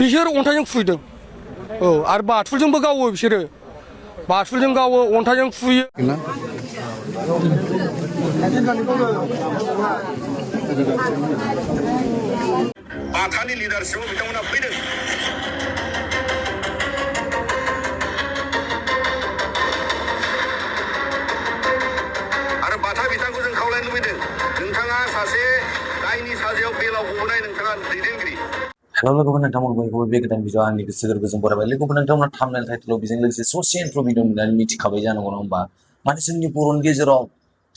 बिसोर अन्थाइजों खुबैदों औ आरो बाथुलजोंबो गावो बिसोरो बाथुलजों गावो अन्थाइजों खुबैयो बाथानि लिडारशिपआव बिथांमोना फैदों आरो बाथा बिथांखौ जों खावलायनो लुबैदों नोंथाङा सासे दायनि साजायाव बेलाव गबोनाय नोंथाङा दैदेनगिरि हेल' लोगोफोर नोंथांमोन बयखौबो बे गोदान भिडिअ आंनि गोसो गोरबोजों बरायबाय लोगोफोर नोंथांमोना थाम्बनेल टाइटेलाव बेजों लोगोसे ससे इन्ट्र भिडिअ नुनानै मिथिखाबाय जानांगौ नङा होमबा माने जोंनि बर'नि गेजेराव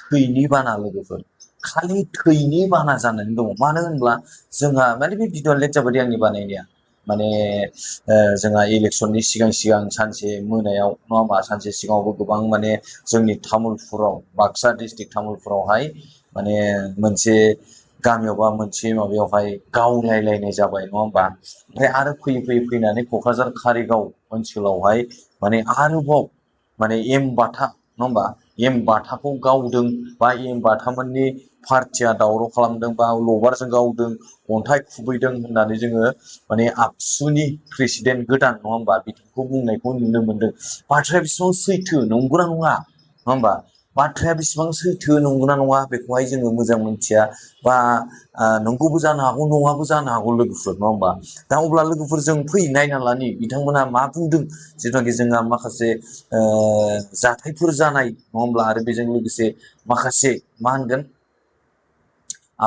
थैनि बाना लोगोफोर खालि थैनि बाना जानानै दङ मानो होनब्ला जोंहा माने बे भिडिअ लेट जाबाय आंनि बानायनाया माने जोंहा इलेक्सननि सिगां सानसे मोनायाव नङा होमबा सानसे सिगाङावबो गोबां माने जोंनि तामुलपुराव बाक्सा डिस्ट्रिक्ट तामुलपुरावहाय माने मोनसे गामियाव बा मोनसे माबायावहाय गावलायलायनाय जाबाय नङा होमबा ओमफ्राय आरो फैनानै क'क्राझार कारिगाव ओनसोलावहाय माने आरोबाव माने एम बाथा नङा होमबा एम बाथाखौ गावदों बा एम बाथामोननि पार्टिया दावराव खालामदों बा लबारजों गावदों अन्थाइ खुबैदों होननानै जोङो माने आबसुनि प्रेसिडेन्ट गोदान नङा होमबा बिथांखौ बुंनायखौ नुनो मोनदों बाथ्राया बेसेबां सैथो नंगौना नङा होमबा बाथ्राया बेसेबां सैथो नंगौना नङा बेखौहाय जोङो मोजां मोनथिया बा नंगौबो जानो हागौ नङाबो जानो हागौ लोगोफोर नङा होमबा दा अब्ला लोगोफोर जों फै नायना लानि बिथांमोना मा बुंदों जिथुनाखि जोंहा माखासे जाथायफोर जानाय नङा होमब्ला आरो बेजों लोगोसे माखासे मा होनगोन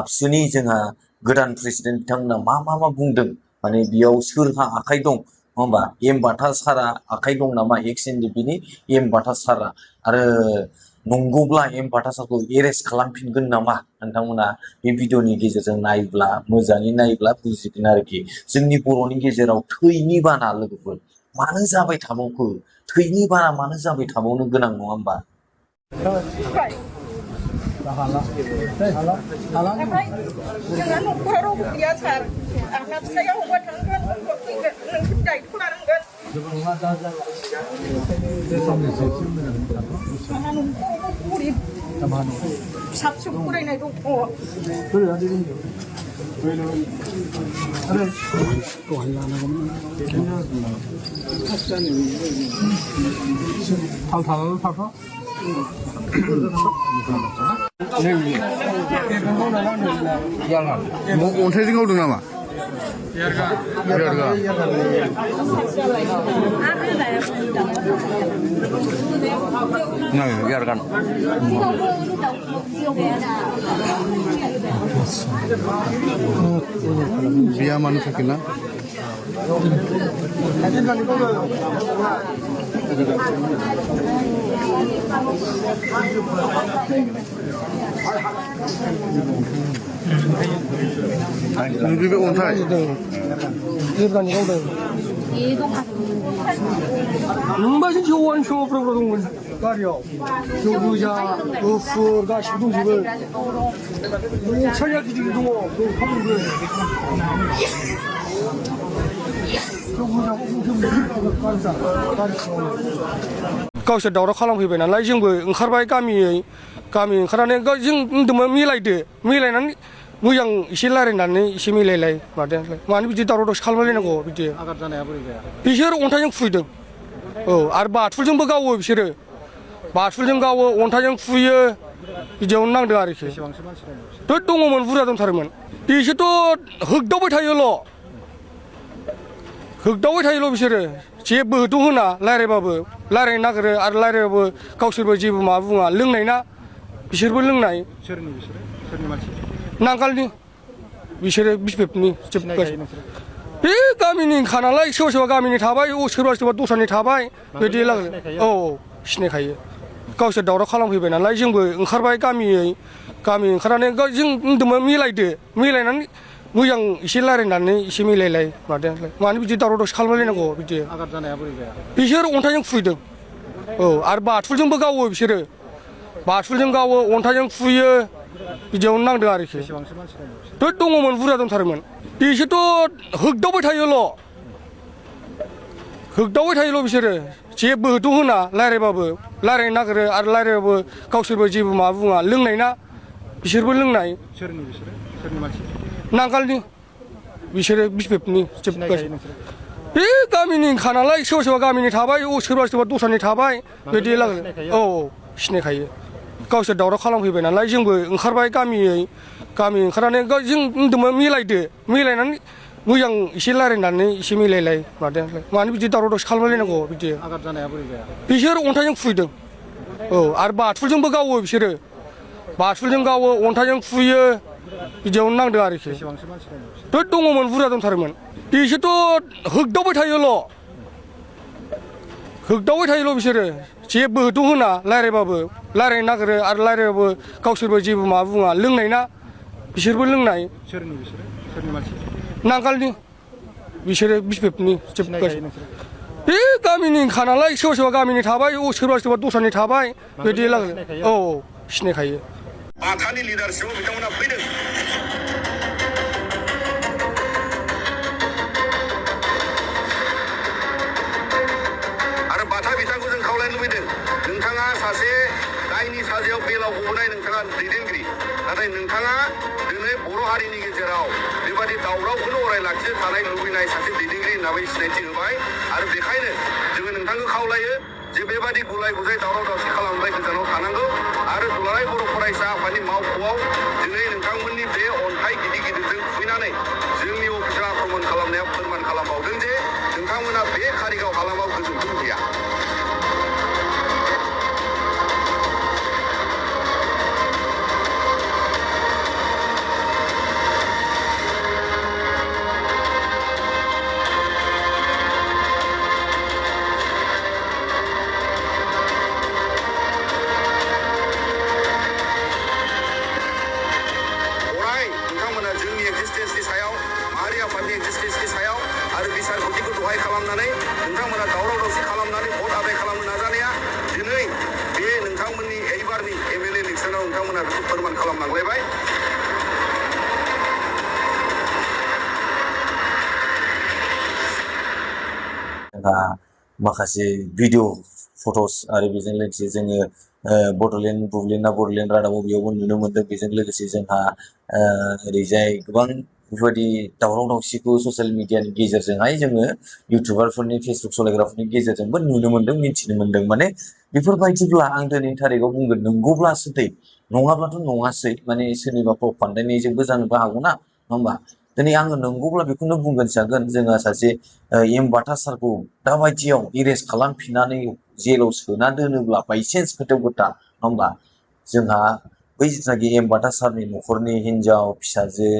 आबसुनि जोंहा गोदान प्रेसिडेन्ट बिथांमोना मा बुंदों माने बेयाव सोरहा आखाइ दं नङा होमबा एम बाथा सारा आखाइ दं नामा एक्स एनडिपिनि एम बाथा सारा आरो नंगौब्ला एम बाथा सारखौ एरेस्ट खालामफिनगोन नामा नोंथांमोना बे भिडिअनि गेजेरजों नायोब्ला मोजाङै नायोब्ला बुजिगोन आरोखि जोंनि बर'नि गेजेराव थैनि बाना लोगोफोर मानो जाबाय थाबावखो थैनि बाना मानो जाबाय थाबावनो गोनां नङा होमबा Hala. Oke, jangan ukur rupiah sar. Anak saya ubat kan dari keluaran kan. Mana nunggu kurit. Sabsu kurit nih tuh. Kurit ada ini. Ada. Oh, ya nak kamu. Hal. अन्थाइजों गावदों नामा बिया मानो थाखिला नोंबो अन्थाइ जेब्लानि गावदों नोंबासो जौआनो श'फ्राव दंमोन गारियाव जौ गोजा गुफुर गासिबो दंजोबो बक्साया गिदिर दङ दंफांबो गावसोर दावराव खालामफैबाय नालाय जोंबो ओंखारबाय गामि ओंखारनानै जों बुंदोंमोन मिलायनानै मोजां एसे रायलायनानै एसे मिलायलाय मानो बिदि दावराव दावसि खालामलायनांगौ बिदि बिसोर अन्थाइजों खुबैदों औ आरो बाथुलजोंबो गावो बिसोरो बाथुलजों गावो अन्थाइजों खुबैयो बिदियावनो नांदों आरोखि दङमोन बुरजा दंथारोमोन बिसोरथ' होगदावबाय थायोल' बिसोरो जेबो होथ' होना रायलायनो नागिरो आरो रायलायबाबो गावसोरबो जेबो माबा बुङा लोंनाय ना बिसोरबो लोंनाय सोरनि मानसि नांगालनि बिसोरो बिसपेपनि बे गामिनिखा नालाय सोरबा गामिनि थाबाय सोरबा दस्रानि थाबाय बिदि औ सिनायखायो गावसोर दावराव खालामफैबाय नालाय जोंबो ओंखारबाय गामि ओंखारनानै जों बुंदोंमोन मिलायनानै मोजां एसे रायलायनानै एसे मिलायलाय मानो बिदि दावराव दावसि खालामलायनांगौ बिदि बिसोर अन्थाइजों खुबैदों औ आरो बाथुलजोंबो गावो बिसोरो बाथुलजों गावो अन्थाइजों खुबैयो बिदियावनो नांदों आरोखि दङमोन बुरजा दंथारोमोन बिसोरथ' होगदावबाय थायोल' बिसोरो जेबो होथ' होना रायलायनो नागिरो आरो रायलायबाबो गावसोरबो जेबो माबा बुङा लोंनाय ना बिसोरबो लोंनाय सोरनि मानसि नांगालनि बिसोरो बिसपेपनि बे गामिनिखा नालाय सोरबा सोरबा गामिनि थाबाय सोरबा सोरबा दस्रानि थाबाय बिदि लागोन औ सिनायखायो गावसोर दावराव खालामफैबाय नालाय जोंबो ओंखारबाय गामि ओंखारनानै जों होनदोंमोन मिलायनानै मोजां एसे रायलायनानै एसे मिलायलाय मानो बिदि दावराव दावसि खालामलायनांगौ बिदि आघात जानाया बोरै जाया बिसोर अन्थाइजों खुबैदों औ आरो बाथुलजोंबो गावो बिसोरो बाथुलजों गावो अन्थाइजों खुबैयो बिदियावनो नांदों आरोखि बेसेबांसो मानसि दङ थ' दङमोन बुरजा दंथारोमोन बिसोरथ' होगदावबाय थायोल' बिसोरो जेबो होथ' होना रायलायनो नागिरो आरो रायलायबाबो गावसोरबो जेबो माबा बुङा लोंनाय ना बिसोरबो लोंनाय सोरनि मानसि नांगालनि बिसोरो बिसपेपनि सिनायखायो नोंसोर बे गामिनिखा नालाय सोरबा सोरबा गामिनि थाबाय सोरबा सोरबा दस्रानि थाबाय बिदि लागोन औ सिनायखायो बाथानि लिडारशिपआव बिथांमोना फैदों आरो बाथा बिथांखौ जों खावलायनो लुबैदों नोंथाङा सासे दायनि साजायाव बेलाव गबोनाय नोंथाङा दैदेनगिरि नाथाय नोंथाङा दिनै बर' हारिनि गेजेराव बेबादि दावरावखौनो अराय लाखिनो थानाय लुबैनाय सासे दैदेनगिरि होननानै सिनायथि होबाय आरो बेखायनो जोङो नोंथांखौ खावलायो जे बेबादि गुलाय गुजाय दावराव दावसि खालामनाय गोजानाव थानांगौ आरो दुलाराय बर' फरायसा आफादनि मावख'आव दिनै नोंथांमोननि बे अन्थाइ गिदिरजों खुबैनानै जोंनि अफिसार आक्रमण खालामनायाव फोरमान खालामबावदों जे नोंथांमोना बे कारिगाव हालामाव गोजोनखौ गैया नोंथांमोना दावराव दावसि खालामनानै भट आदाय खालामनो नाजानाया दिनै बे नोंथांमोननि एबारनि एमएलए इलेक्सनाव नोंथांमोना बेखौ फोरमान खालामलांलायबाय माखासे भिडिअ फट'स आरो बेजों लोगोसे जोङो बड'लेण्ड रादाबाव बेयावबो नुनो मोन्दों बेजों लोगोसे जोंहा ओरैजाय गोबां बेफोरबायदि दावराव दावसिखौ ससियेल मिडियानि गेजेरजोंहाय जोङो इउटुबारफोरनि फेसबुक सालायग्राफोरनि गेजेरजोंबो नुनो मोन्दों मिथिनो मोन्दों माने बेफोरबायदिब्ला आं दिनैनि थारिखआव बुंगोन नंगौब्लासो दै नङाब्लाथ' नङासै माने सोरनिबा फाव फान्दायनायजोंबो जानोबो हागौ ना नङा होमबा दिनै आङो नंगौब्ला बेखौनो बुंगोन सानगोन जोंहा सासे एम बाथा सारखौ दाबायदियाव एरेस्ट खालामफिननानै जेलाव सोना दोनोब्ला बायसेन्स खोथायाव खोथा नङा होमबा जोंहा बै जिथुनाखि एम बाथा सारनि न'खरनि हिनजाव फिसाजो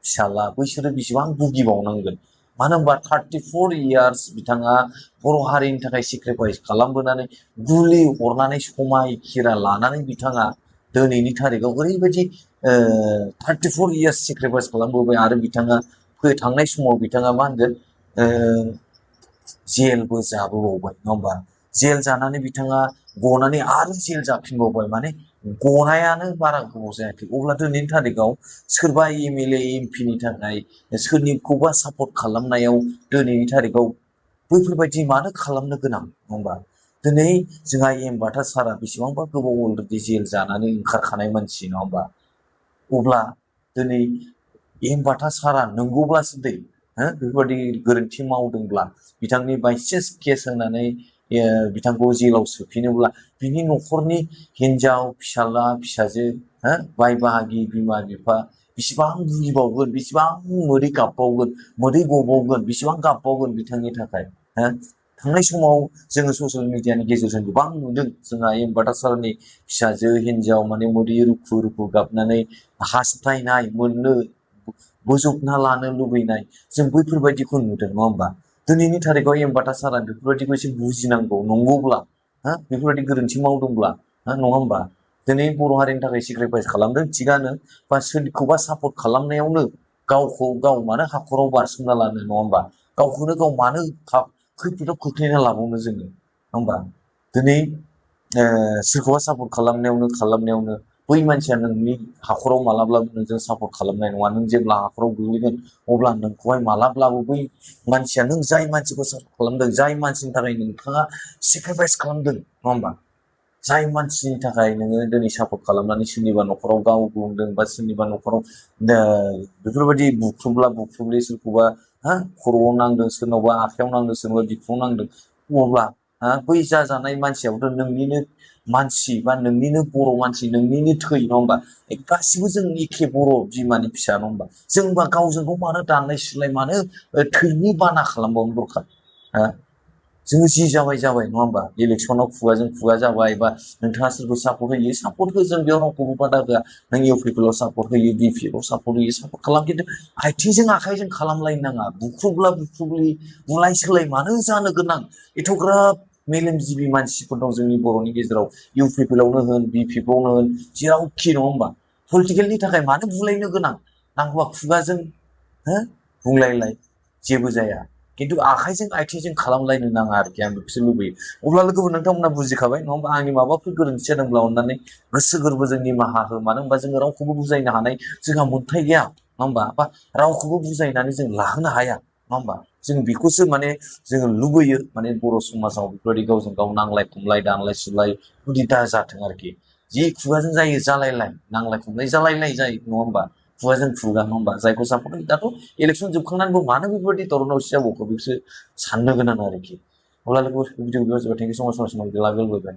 फिसाला बैसोरो बेसेबां भुगिबावनांगोन मानो होनबा 34 इयार्स बिथाङा बर' हारिनि थाखाय सेक्रिफाइस खालामबोनानै गुलि हरनानै समाय खिरा लानानै बिथाङा दिनैनि थारिखआव ओरैबायदि 34 इयार्स सेक्रिफाइस खालामबोबाय आरो बिथाङा थांनाय समाव बिथाङा मा होनगोन जेलबो जाबोबावबाय नङा होमबा जेल जानानै बिथाङा गनानै आरो जेल जाफिनबावबाय माने गनायानो बारा गोबाव जायाखै अब्ला दिनैनि थारिखआव सोरबा एमएलए एमपिनि थाखाय सोरनिखौबा सापर्ट खालामनायाव दिनैनि थारिखआव बैफोरबायदि मानो खालामनो गोनां नङा होमबा दिनै जोंहा एम बाथा सारा बेसेबांबा गोबाव अलरेडि जेल जानानै ओंखारखानाय मानसि नङा होमबा अब्ला दिनै एम बाथा सारा नंगौब्लासो दै बेफोरबायदि गोरोन्थि मावदोंब्ला बिथांनि बायसेन्स केस होनानै बिथांखौ जेलाव सोफिनोब्ला बिनि न'खरनि हिनजाव फिसाला फिसाजो बाय बाहागि बिमा बिफा बेसेबां बुगिबावगोन बेसेबां मोदै गाबबावगोन मोदै गबावगोन बेसेबां गाबबावगोन बिथांनि थाखाय थांनाय समाव जोङो ससियेल मिडियानि गेजेरजों गोबां नुदों जोंहा एम बाथा सारनि फिसाजो हिनजाव माने मोदै रुखु रुखु गाबनानै हास्थायनाय मोननो बोजबना लानो लुबैनाय जों बैफोरबायदिखौ नुदों नङा होमबा दिनैनि थारिखआव एम बाथा सारा बेफोरबायदिखौ एसे बुजिनांगौ नंगौब्ला बेफोरबायदि गोरोन्थि मावदोंब्ला नङा होमबा दिनै बर' हारिनि थाखाय सेक्रिफाइस खालामदों थिगानो बा सोरखौबा सापर्ट खालामनायावनो गावखौ गाव मानो हाखराव बारसोमना लानो नङा होमबा गावखौनो गाव मानो खैफोदाव खोख्लैना लाबावनो जोङो नङा होमबा दिनै सोरखौबा सापर्ट खालामनायावनो बै मानसिया नोंनि हाखराव मालाब्लाबो नोंजों सापर्ट खालामनाय नङा नों जेब्ला हाखराव गोग्लैगोन अब्ला नोंखौहाय मालाब्लाबो बै मानसिया नों जाय मानसिखौ सापर्ट खालामदों जाय मानसिनि थाखाय नोंथाङा सेक्रिफाइस खालामदों नङा होमबा जाय मानसिनि थाखाय नोङो दिनै सापर्ट खालामनानै सोरनिबा न'खराव गाव बुंदों बा सोरनिबा न'खराव बेफोरबायदि बुख्रुब्लि सोरखौबा खर'आव नांदों, सोरनावबा आखायाव नांदों, सोरनावबा बिखुङाव नांदों, अब्ला बै जाजानाय मानसियाबोथ' नोंनिनो मानसि बा नोंनिनो बर' मानसि, नोंनिनो थै, नङा होमबा? गासिबो जों एखे बर' बिमानि फिसा, नङा होमबा? जोंबा गावजों गाव मानो दानलाय सुलाय, मानो थैनि बाना खालामबावनो दरखार? जोङो जि जाबाय नङा होमबा? इलेक्सनाव खुगाजों खुगा जाबाय, बा नोंथाङा सोरखौ सापर्ट होयो, सापर्ट हो, जों बेयाव रावखौबो बादा होआ। नों इउपिपिएल सापर्ट होयो, बिपिएफआव सापर्ट होयो, सापर्ट खालाम, खिन्थु आथिंजों आखाइजों खालामलायनो नाङा। बुख्रुबलि बुलाय सोलाय मानो जानो गोनां? एथ'ग्राब मेलेमजिबि मानसिफोर दं जोंनि बर'नि गेजेराव, इउपिपिएलआवनो होन, बिपिएफआवनो होन, जेरावखि, नङा होमबा? पलिटिकेलनि थाखाय मानो बुलायनो गोनां? नांगौबा खुगाजों बुंलायलाय, जेबो जाया, खिन्थु आखाइजों आथिंजों खालामलायनो नाङा आरोखि। आं बेखौसो लुबैयो। अब्ला लोगोफोर, नोंथांमोना बुजिखाबाय नङा होमबा? आंनि माबाफोर गोरोन्थि जादोंब्ला अननानै गोसो गोरबोजों निमाहा हो। मानो होनबा जोङो रावखौबो बुजायनो हानाय जोंहा मोन्थाय गैया, नङा होमबा? बा रावखौबो बुजायनानै जों लाहोनो हाया, नङा होमबा? जों बेखौसो माने जोङो लुबैयो, माने बर' समाजाव बेफोरबायदि गावजों गाव नांलाय खमलाय, दानलाय सुलाय बिदि दा जाथों आरोखि। जि खुगाजों जायो जालायलाय, नांलाय खमलाय जालायलाय जायो, नङा होमबा? खुगाजों खुगा, नङा होमबा? जायखौ सापर्ट होयो, दाथ' इलेक्सन जोबखांनानैबो मानो बेफोरबायदि दावराव दावसि जाबावखो, बेखौसो साननो गोनां आरोखि। अब्ला लोगोफोर, भिडिअ जोबोद थेंक इउ सो माच, समाज लाबोबाय।